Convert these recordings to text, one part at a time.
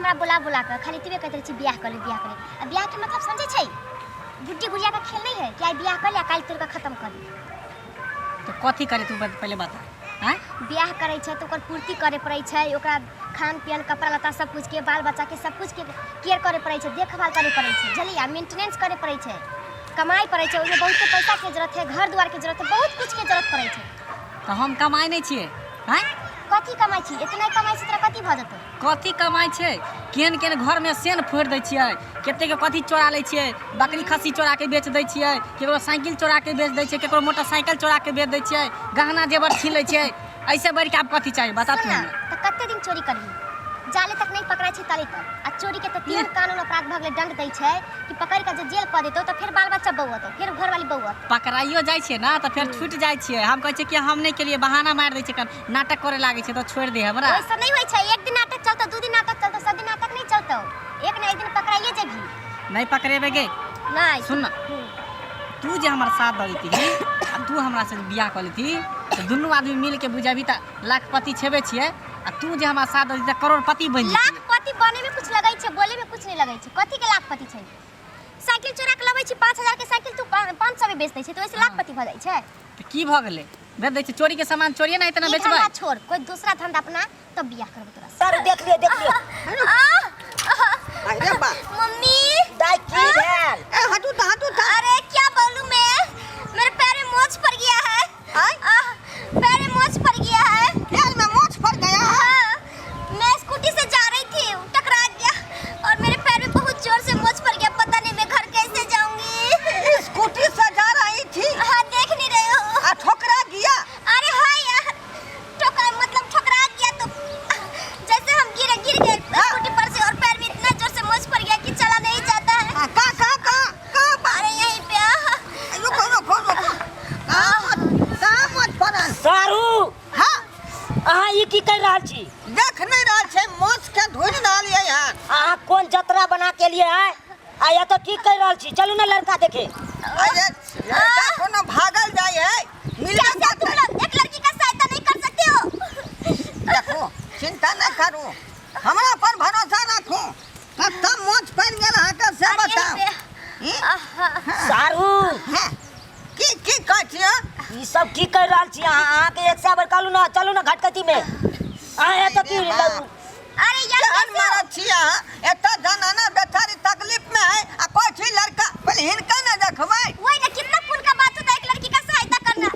हमरा बुला बुला के खाली एतबे कहैत रहै छी बियाह कर ले, बियाह कर ले। आ बियाह के मतलब समझै छै? गुड्डी गुड़िया का खेल नहीं है कि आइ बियाह कर ले आ काल्हि तोड़ के खत्म कर दे। तो कथी करे तू पहले बता। आँय? बियाह करै छै तऽ ओकर पूर्ति करे पड़ै छै, ओकरा खान पियन कपड़ा लत्ता सब कुछ के, बाल बच्चा के सब कुछ के केयर करे पड़ै छै, देखभाल करे पड़ै छै, बुझलियै? आ मेंटेनेंस करे पड़ै छै, कमाइ पड़ै छै, ओहिमे बहुते पैसा के जरूरत है, घर दुआर के जरूरत है, बहुत कुछ के जरूरत पड़ै छै। तऽ हम कमाइ नहि छियै? आँय? कथी कमाइ छी? इतना कमाइ छी तोरा कथी भऽ जेतौ? कथी कमाइ छै? केहन केहन घरमे सेन फोड़ि दै छियै, कतेकके कथी चोरा लै छियै, बकरी खस्सी चोराके बेच दै छियै, केकरो साइकिल चोराके बेच दै छियै, केकरो मोटरसाइकिल चोराके बेच दै छियै, गहना जेवर छीन लै छियै। ऐसे बढ़िके आब कथी चाही बता सुन तू ना, हमरा। तऽ कते दिन चोरी करबही? जाले तक नहीं पकड़ाइ छै ताले तक। आ चोरी के तऽ तेहन कानून अपराध भऽ गेलै, दंड दै छै कि पकड़ि कऽ जे जेल कऽ देतौ तऽ फेर बाल बच्चा बौअतौ, फेर घरवाली बौअतौ। पकड़ाइयो जाइ छियै ना तऽ फेर छूटि जाइ छियै। हम कहै छियै कि हम नहि केलियै, बहाना मारि दै छियै, कन नाटक करे लागै छै तऽ छोड़ि दे हमरा। ओहि सब नहीं होइ छै, एक दिन नाटक चलतौ, दू दिन नाटक चलतौ, सब दिन नाटक नहीं चलतौ, एक ना एक दिन पकड़ाइए जेबही। नहीं पकड़ेबे गे। नहीं। सुन ना, तू जे हमर साथ दऽ देती आ तू हमरा से बियाह कऽ लेती तऽ दुनू आदमी मिल के बुझाबी तऽ लाखपति छेबे छियै, आ तू जे हमरा साथ दऽ देती तऽ करोड़पति बनि जेती। लाखपति बने में कुछ लगै छै, बोले में कुछ नहीं लगै छै। कथी के लाखपति छै? साइकिल चोरा के लबै छी, 5000 के साइकिल तू 500 में बेच दै छै तऽ ओहिसे लाखपति भऽ जाइ छै? तऽ की भऽ गेलै? बेच दै छै चोरी के सामान, चोरिये ना इतना ई बेचबै। धंधा छोड़, कोई दूसरा धंधा अपना, तब बियाह करबो तोरा से। सर देख लियो, देख लियो। अरे बा। मम्मी। दाई की भेल? ए हटू त, हटू त। अरे क्या बोलूं मैं, मेरे पैर में मोच पड़ गया है। आय? आह, पैर में मोच पड़ गया है। पैर में मोच पड़ गया है? हाँ, मैं स्कूटी से जा रही थी, टकरा गया और मेरे पैर में बहुत जोर से मोच पड़ गया, पता नहीं मैं घर कैसे जाऊंगी। स्कूटी से जा रही थी? हाँ, देख नहीं रहे हो। आ ठोकरा गया? अरे हाँ यार, ठोकरा मतलब ठोकरा गया तो जैसे हम गिरे, गिर गए स्कूटी पर से और पैर में इतना जोर से मोच पड़ गया कि चला नहीं जाता है। हाँ, का, का, का, का बा? अरे यहीं पे आ। रुको, रुको, रुको। कहाँ मोच, कहाँ मोच पड़ल? सारू। हाँ। अहाँ ई की कर रहल छी? देख नहीं रहल छै, मोच के ढूंढ रहल ये यार। अहाँ कोन जतरा बना के लिए आए? आ या तो की कर रहल छी? चलू ना लड़का देखे। अरे लड़का कोनो भागल जाय है, मिलबे कैसे तुम करतै। लोग एक लड़की का सहायता नहीं कर सकते हो? देखो, चिंता नहीं करू, हमरा पर भरोसा रखू। कत्ता मोच पड़ गेल अहाँके से अरे बताउ। बे। ई? सारू। हाँ। की, की कहै छियै? ई सब की कर रहल छी अहाँ? अहाँके एक सए बेर कहलू ना, चलू ना घटकती में। अहाँ एतऽ की अरे बाप। अरे यार, केहन कैसे हो? मारत छी अहाँ? एतऽ जनाना बेचारी तकलीफ में है आ कोई छी लड़का, पहिले हिनका ने देखबै। वही ना, कितना पुण्य का बात होता है एक लड़की का सहायता करना,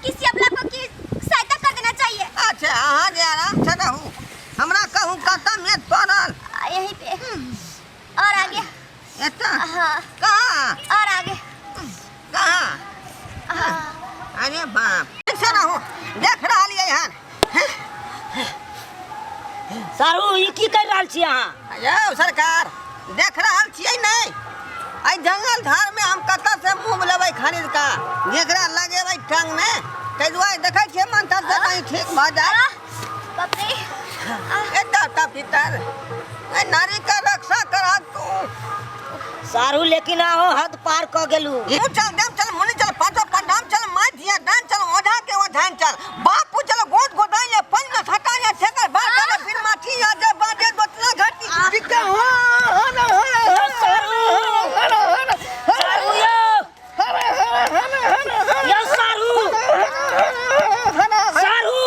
किसी अबला को की सहायता कर देना चाहिए। अच्छा, अहाँ जे आराम से रहू, हमरा कहू कतऽ मेज पड़ल? आ, यहीं पे। और आगे। एतऽ? हाँ। कहाँ? और आगे। कहाँ? हाँ। अरे बाप, ठीक से रहू, देख रहलियै हन। सारू, ई की कर रहल छी अहाँ? यौ सरकार, देख रहल छियै नहि? एहि जंगल झाड़ में हम कतऽ से मूंग लेबै खरीद कऽ, जेकरा लगेबै टांग में, ताहि दुआरे देखै छियै मंथर से कहीं ठीक भऽ जाय। बाप रे। एतऽ तऽ पितर, एहि नारी के रक्षा करहक तू। सारू, लेकिन अहाँ हद पार कऽ गेलू। ई चल, देम चल, मुनि चल, पाँचो पंडाम चल, माय धिया दान चल, ओझा के ओझान चल, बापू चल, गोद गोदाई ले, पंज में सटा ले, ठेकर बार करे, फिर माथी आ जे बाजे दोतना घटी, दिक्कत हो, हो ना, हो ना, हो ना, सारू। हो ना, हो ना, सारू यौ। यौ सारू। सारू।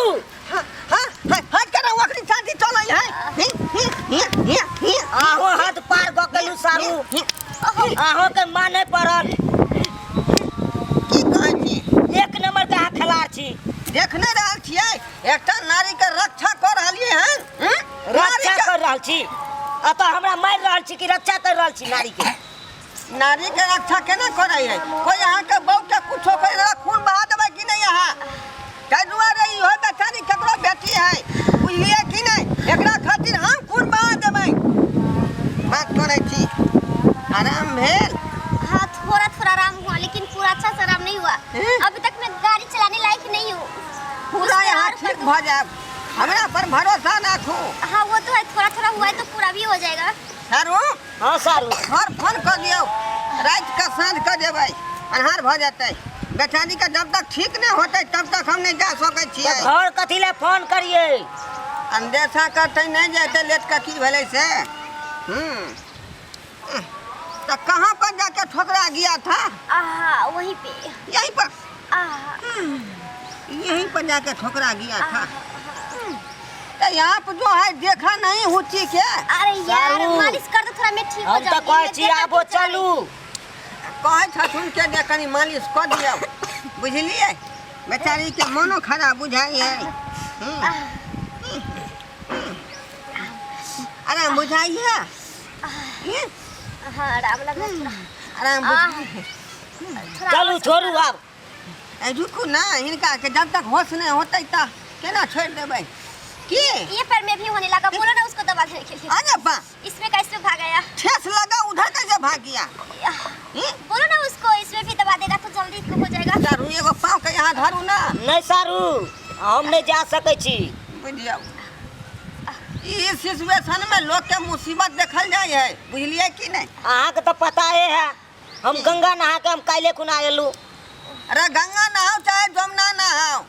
हाँ, हाँ, हट कर, ओकरी छाती चलै है। ही, ही, ही, ही, ही। अहो हद पार कऽ गेलू सारू। अहो के माने पड़ल। की कहै छी? एक नंबर के अहाँ खिलाड़ छी। देख नहि रहल छियै, एकटा नारी के रक्षा कऽ रहलियै हन। हम्म? रक्षा कर रहल छी? अतः हमरा मारि रहल छी कि रक्षा कर रहल छी नारी के? नारी के रक्षा केना करै है? कोई अहाँके बहू के कुछो करि देलक, खून बहा देबै कि नहि अहाँ? ताहि दुआरे इहो बेचारी केकरो बेटी है, बुझलियै कि नहि? एकरा खातिर हम खून बहा देबै। बात करै छी। आराम भेल? हाँ, थोड़ा थोड़ा आराम हुआ, लेकिन पूरा अच्छा से आराम नहीं हुआ। हैं? अभी तक मैं गाड़ी चलाने लायक नहीं हूँ। पूरा उसमें यहाँ और ठीक कर- भऽ जायब, हमरा पर भरोसा राखू। हाँ, वो तो है, थोड़ा थोड़ा हुआ है तो पूरा भी हो जाएगा। सारू। हाँ सारू। घर फोन कऽ दियौ, राति कऽ साँझ कऽ देबै, अन्हार भऽ जेतै। बेचारी के जब तक ठीक नहि होतै तब तक हम नहि जा सकै छियै। तऽ घर कथी लए फोन करियै? अंदेशा करतै नहि जे एते लेट कऽ की भेलै से। हम्म। तो कहाँ पर जाके ठोकरा गया था? आहा, वहीं पे। यहीं पर? आहा। यहीं पर जाके ठोकरा गया था। तो यहाँ पर जो है देखा नहीं हुची के। अरे यार, सारू। मालिश कर दो थोड़ा, मैं ठीक हो हम तऽ जाऊंगी। कहै मैं छी देर तक आबो चला रही। चलू। कहै छथुन के जे कनी मालिश कऽ दियौ, बुझलियै? बेचारी के मोनो खराब बुझाइ है। आराम बुझाइ है? हाँ, आराम लग रहा है थोड़ा। आराम बुझाइ है। थोड़ा चलू, और। छोड़ू आब। ए, रुकू ना, हिनका के जब तक होश नहि होतै तऽ केना छोड़ि देबै की? ये पैर में भी होने लगा, बोलो ना उसको दबा देने के लिए। अरे बा। इसमें का इसमें भाग गया। ठेस लगा, उधर कैसे भाग गया? हम्म? बोलो ना उसको, इसमें भी दबा देगा तो जल्दी हो जाएगा। धरू एगो पाँव के यहाँ धरू ना। नहि सारू, हम नहि जा सकै छी। बुझियौ, ई सिचुएशन में लोग के मुसीबत देखल जाय है, बुझलियै कि नहीं? अहाँके तऽ पताए है, हम गंगा नहा के हम काल्हि खुना एलू। अरे गंगा नहाओ चाहे जमुना नहाओ,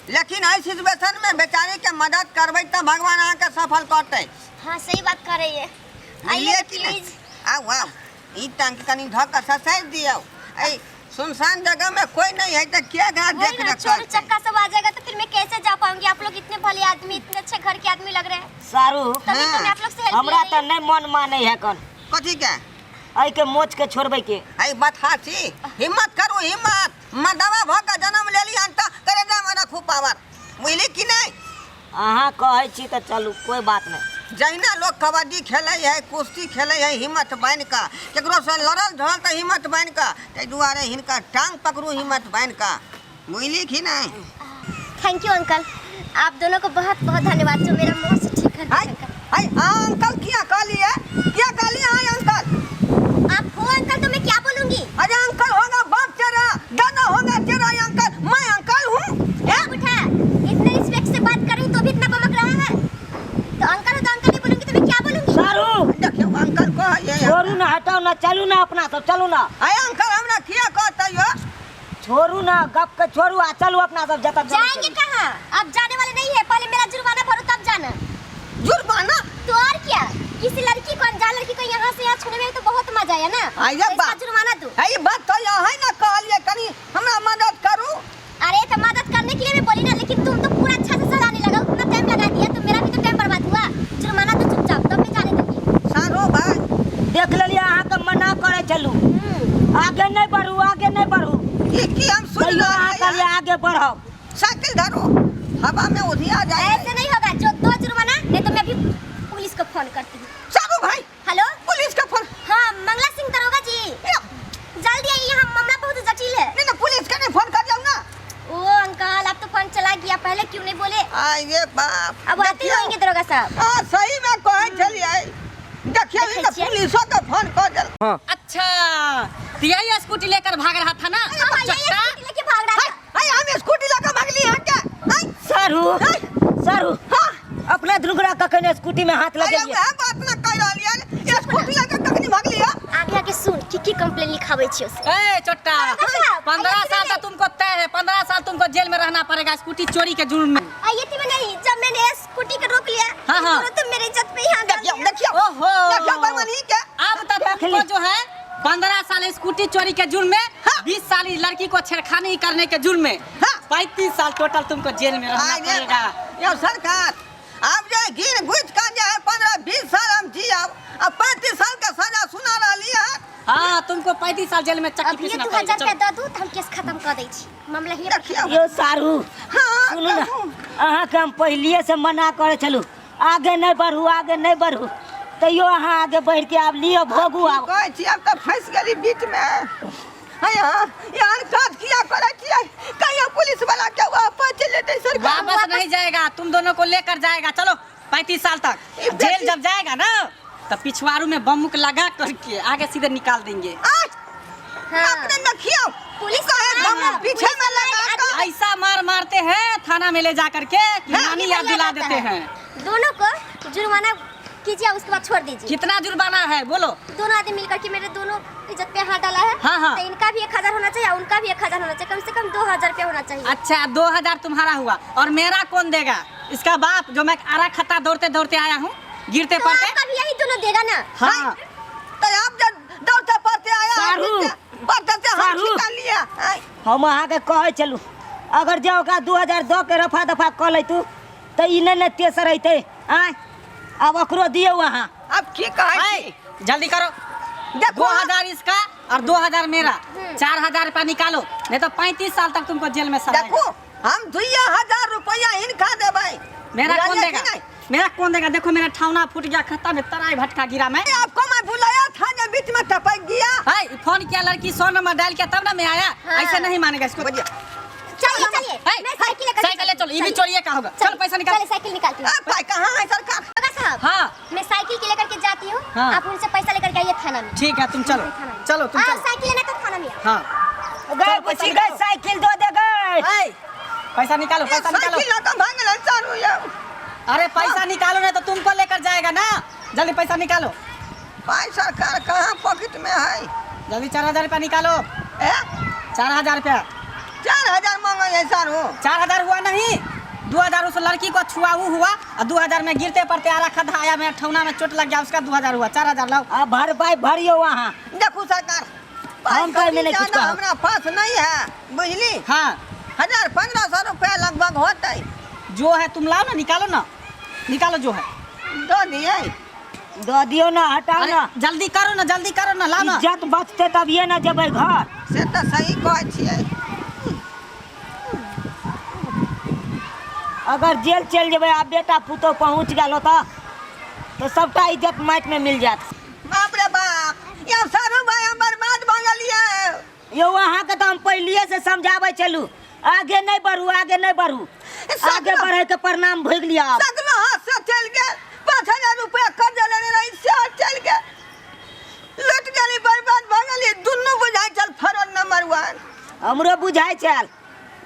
लेकिन एहि सिचुएशन में बेचारी के मदद करबै तऽ भगवान अहाँके सफल करतै। हाँ, सही बात कर रही है। बुझलियै आइए। कि नहीं? प्लीज। आउ आउ, ई टांग के कनी धऽ कऽ ससारि दियौ। एहि सुनसान जगह में कोई नहीं है तऽ के एकरा वही देख ना, रेख चोर करतै? चक्का सब आ जाएगा तो फिर मैं कैसे जा पाऊंगी? आप लोग इतने भले आदमी, इतने अच्छे घर के आदमी लग रहे हैं। सारू। तभी तो मैं आप लोग से हेल्प हमरा ले तऽ रही। नहि मन मानै है कन। कथी के? एहिके मोच के छोड़बै के। एहि बथा छी, हिम्मत करू हिम्मत। मर्दवा भऽ कऽ जन्म लेली हन तऽ करेजा में रखू पावर, बुझली कि नहीं? अहाँ कहै छी तऽ चलू, कोइ बात नहि। जहिना लोग कबड्डी खेलै है, कुश्ती खेलै है, हिम्मत बान्हि कऽ केकरो से लड़ल झड़ल तऽ हिम्मत बान्हि कऽ, ताहि दुआरे हिनका टांग पकड़ू हिम्मत बान्हि कऽ, बुझली कि नहीं? Thank you uncle, आप दोनों को बहुत बहुत धन्यवाद जो मेरा मुंह से ठीक कर हाय दिया अंकल। हाय, अहाँ अंकल किया कहलियै? किया कहलियै अहाँ अंकल? आप हो अंकल तो मैं क्या बोलूंगी? अरे अंकल होगा बाप तेरा, दादा होगा तेरा ये अंकल, मैं अंकल हूँ। उठा, इतने रिस्पेक्ट से बात कर रही हूँ तो भी इतना बमक रहा है, तो अंकल हो तो अंकल ही बोलूंगी तो मैं क्या बोलूंगी? सारू। देखियौ, अंकल कहैयै। छोड़ू ना, हटाउ ना, चलू ना, अपना सब चलू ना। आय अंकल हमरा किया कहतै यौ? छोड़ू ना, गप के छोड़ू आ चलू अपना सब जतऽ जाएंगे कहाँ? आप जाने वाले नहीं है, पहले मेरा जुर्माना भरो तब जाना। जुर्माना? तो और क्या, किसी लड़की को, अनजान लड़की को यहाँ से यहाँ छूने में तो बहुत मजा आया ना। आइए तो इसका बा। जुर्माना दो। है, ई बात तो यहाँ ना कहलियै, कनी हमरा मदद करू। अरे तो मदद करने के लिए मैं बोली ना, लेकिन तुम तो पूरा अच्छा से सजाने लगा, उतना टाइम लगा दिया तो मेरा भी तो टाइम बर्बाद हुआ। जुर्माना तो चुपचाप, तब मैं जाने दूंगी। सारो भाई। देख लेलियै, अहाँके मना करै छलू, आगे नहि बढ़ू, आगे नहि बढ़ू। ई की हम सुन तैयो अहाँ रहल? कहलियै आगे बढ़ब। साइकिल धरू, हवा में उधिया जाए। ऐसे नहीं होगा, जो दो जुर्माना, नहीं तो मैं अभी पुलिस को फोन करती हूँ। सारू भाई। हेलो। पुलिस का फोन? हाँ, मंगला सिंह दरोगा जी, जल्दी आइए, यहाँ मामला बहुत जटिल है। नहीं ना, पुलिस के नहीं फोन कर जाओ ना। ओ अंकल, आप तो फोन चला गया, पहले क्यों नहीं बोले? आइए बाप। अब आते ही देखियौ। होंगे दरोगा साहब। हाँ, सही में कहै छलियै, देखियौ ई देखै तऽ छियै। पुलिसो के फोन कऽ देल। अच्छा, तो यही स्कूटी लेकर भाग रहा था ना? हाँ, यही चट्टा। स्कूटी लेके भाग रहा था। हाय, हम स्कूटी लऽ कऽ भागली हन के? हाय। सारू। सारू। हाँ। अपना दुर्गरा कखन स्कूटी में हाथ अरे लगेलियै? वएह बात ना कहि रहलियै, स्कूटी लऽ कऽ कखनी भागली हन? आगे आगे सुन, की की कंप्लेन लिखावे छी उसे। ए चोट्टा, दरोगा साहब, 15 आइए। साल तक तुमको तय है, 15 साल तुमको जेल में रहना पड़ेगा स्कूटी चोरी के जुर्म में। आइए थी मैं नहीं, जब मैंने स्कूटी को रोक लिया, हाँ। तुरंत मेरे इज्जत पे ही हाथ डाल देखियौ। दिया। देखियौ। ओहो। देखियौ बेईमानी के। अब तक देख तुमको ली। जो है 15 साल स्कूटी चोरी के जुर्म में, 20 साल इस लड़की को छेड़खानी करने के जुर्म में, 35 साल टोटल तुमको जेल में रहना आइ रे। पड़ेगा। यौ सरकार, आब जे गिन गुजि कऽ जे है 15-20 साल हम जियब, आ 35 साल के सजा सुना रहली हन। हाँ, तुमको 35 साल जेल में चक्की अभी पीसना दू पड़ेगा। हजार रुपया चलो। दऽ दू तऽ हम केस खत्म कऽ दै छी, मामला ही। देखियौ। यौ सारू। हाँ। सुनू ने। कहू। अहाँके हम पहिलिए से मना करै छलहुँ, आगे नहि बढ़ू, आगे नहि बढ़ू, तैयो अहाँ आगे बढ़ि के आब लिअ, भोगू आब। कहै छी, आब तऽ फँसि गेली बीचमे। है यहाँ एहन काज किया करै छियै? कहियो पुलिस वाला के वापस चलि जेतै सरकार। वापस नहीं जाएगा, तुम दोनों को लेकर जाएगा। चलो, 35 साल तक ये जेल। जब जाएगा ना तो पिछवाड़ू में बमुक लगा करके आगे सीधे निकाल देंगे। आय, हाँ। अपने देखियौ। पुलिस कहे हाँ, बम पीछे में लगा कऽ। ऐसा मार मारते हैं थाना में ले जा करके कि नानी याद दिला देते हैं। दोनों को जुर्माना कीजिए, उसके बाद छोड़ दीजिए। कितना जुर्माना है, बोलो। दोनों आदमी मिलकर के मेरे दोनों इज्जत पे हाथ डाला है। हाँ। तो इनका भी 1000 होना चाहिए और उनका भी 1000 होना चाहिए, कम से कम 2000 रुपया होना चाहिए। अच्छा, 2000 तुम्हारा हुआ और मेरा कौन देगा? इसका बाप, जो मैं आरा खत्ता दौड़ते दौड़ते आया हूँ। गिरते तो पड़ते। आपका भी यही दोनों देगा ना। हाँ तो आप जब दौड़ते पड़ते आया सारू। पड़ते से हम सारू। छिका लिया आय। हम अहाँके कहै छलहुँ अगर जे ओकरा 2000 दऽ के रफा दफा कऽ लैतू तऽ ई नहि ने तेसर अयतै। आँय आब ओकरो दियौ अहाँ। अब की कहै छी? ऐ, जल्दी करो। देखो 2000 इसका और 2000 मेरा, 4000 रुपया निकालो, नहीं तो 35 साल तक तुमको जेल में सड़ाएगा। देखो हम 2000 रुपया हिनका देबै। मेरा कौन बुझलियै देगा? कि नहीं? मेरा कौन देगा? देखो मेरा ठावना फूट गया, खत्ता में तराई भटका गिरा मैं। आपको मैं बुलाया था जब बीच में टपक गया। है फोन किया लड़की 100 नंबर डायल किया तब ना मैं आया। हाँ। ऐसे नहीं मानेगा इसको। बोलिए। चलिए चलिए, है, मैं साइकिल लेकर साइकिल ले चलो, ये भी चोरिए का होगा। चलो पैसा निकाल। चलिए साइकिल निकालती हूँ। आ, पाई कहाँ है सरकार? दादा साहब हाँ मैं साइकिल के लेकर के जाती हूँ। हाँ। आप उनसे पैसा लेकर के आइए थाना में। ठीक है तुम चलो, थाना में। चलो तुम हाँ, चलो। साइकिल लेना तो थाना में आओ। हाँ गए चलो, पैसा पूछी गए निकालो। साइकिल दो दे गए। ऐ, पैसा निकालो, पैसा निकालो। साइकिल ना तो भांगल सारू यौ। अरे पैसा निकालो नहीं तो तुमको लेकर जाएगा ना। जल्दी पैसा निकालो। पाई सरकार कहाँ पॉकेट में है? जल्दी 4000 रुपया निकालो। ए? 4000 रुपया। 4000 मांगे है सारू। 4000 हुआ नहीं, 2000 उस लड़की को छुआ वो हुआ और 2000 में गिरते पड़ते आरा खद्धा आया, मेरा ठौना में चोट लग गया, उसका 2000 हुआ। 4000 लाओ। आ भरपाई भरियौ अहाँ। देखू सरकार पाई हम पाई में नहीं कभी कुछ ज्यादा कहब। हमरा पास नहीं है बुझली। हाँ 1000-1500 रुपया लगभग होते। जो है तुम लाओ ना, निकालो ना, निकालो जो है दो दिए। दऽ दियौ ना, हटाउ अरे ना। जल्दी करो ना, जल्दी करो ना, लाओ ना। इज्जत बचतै तभिए ना जेबै घर। से तो सही कहै छियै। अगर जेल चलि जेबै आ बेटा पुतोह पहुँच गेल ओतऽ तऽ सबटा इज्जत माटिमे मिल जायत। बाप रे बाप, यौ सारू भाई हम बर्बाद भऽ गेलियै। यौ अहाँके तऽ हम पहिलिए से समझाबै छलहुँ आगे नहीं बढ़ू, आगे नहीं बढ़ू। आगे बढ़े के प्रणाम भोग लिया। सगलो हाथ से चल गेल। 5000 रुपया कर्जा लेने रही से चल गेल। लुट गेली, बर्बाद भऽ गेली। दुनू बुझाइ छल फरन नंबर 1। हमरो बुझाइ छल।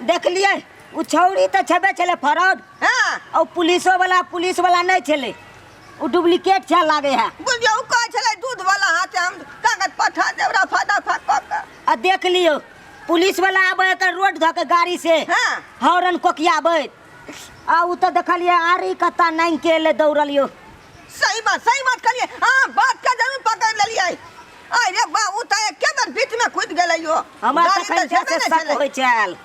देखलियै ओ छौड़ी तऽ छेबे छलै फरौड। हाँ और पुलिसो वाला पुलिस वाला नहीं छलै, ओ डुप्लीकेट छल लागे है। बुझियौ ओ कहै छलै दूध वाला हाथ हम कागज पठा देब रफा दफा कऽ के। आ देख लियौ पुलिस वाला आबै एकर रोड धऽ के गाड़ी से हाँ। हॉर्न कोकियाबैत आ उ तऽ देखलियै आरी कत्ता नांगि के एलै दौड़ल यौ। सही बात, सही बात कहलियै। हाँ बात के जरूर पकड़ लेलियै। अरे बा उ तऽ एके बेर बीच में कूदि गेलै यौ। हमरा गाड़ी तखन तऽ से छेबे नहि शक छलै। होइ छल,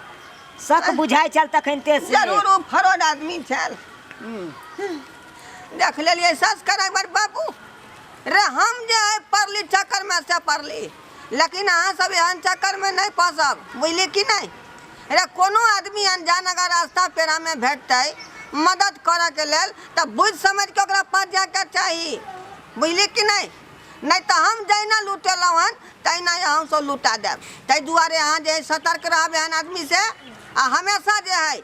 शक बुझाइ छल तखन ते से। जरूर उ फरौड आदमी छल। देख लेलियै सब्सक्राइबर बाबू रे, हम जे है पड़ली चक्कर में से पड़ली, लेकिन अहाँ सब एहन चक्कर में नहीं फंसब बुझली कि नहीं। रे कोनो आदमी अनजान अगर रास्ता पेड़ा में भेटतै मदद करऽ के लेल तऽ बुझि समझ के ओकरा पास जाके चाही बुझली कि नहीं। नहीं तऽ हम जहिना लुटेलहुँ हन तहिना अहूँ सब लुटा देब। ताहि दुआरे अहाँ जे है सतर्क रहब एहन आदमी से आ हमेशा जे है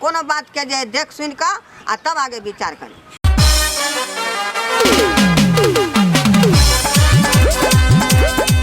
कोनो बात के जे देख सुनि कऽ आ तब आगे विचार करी।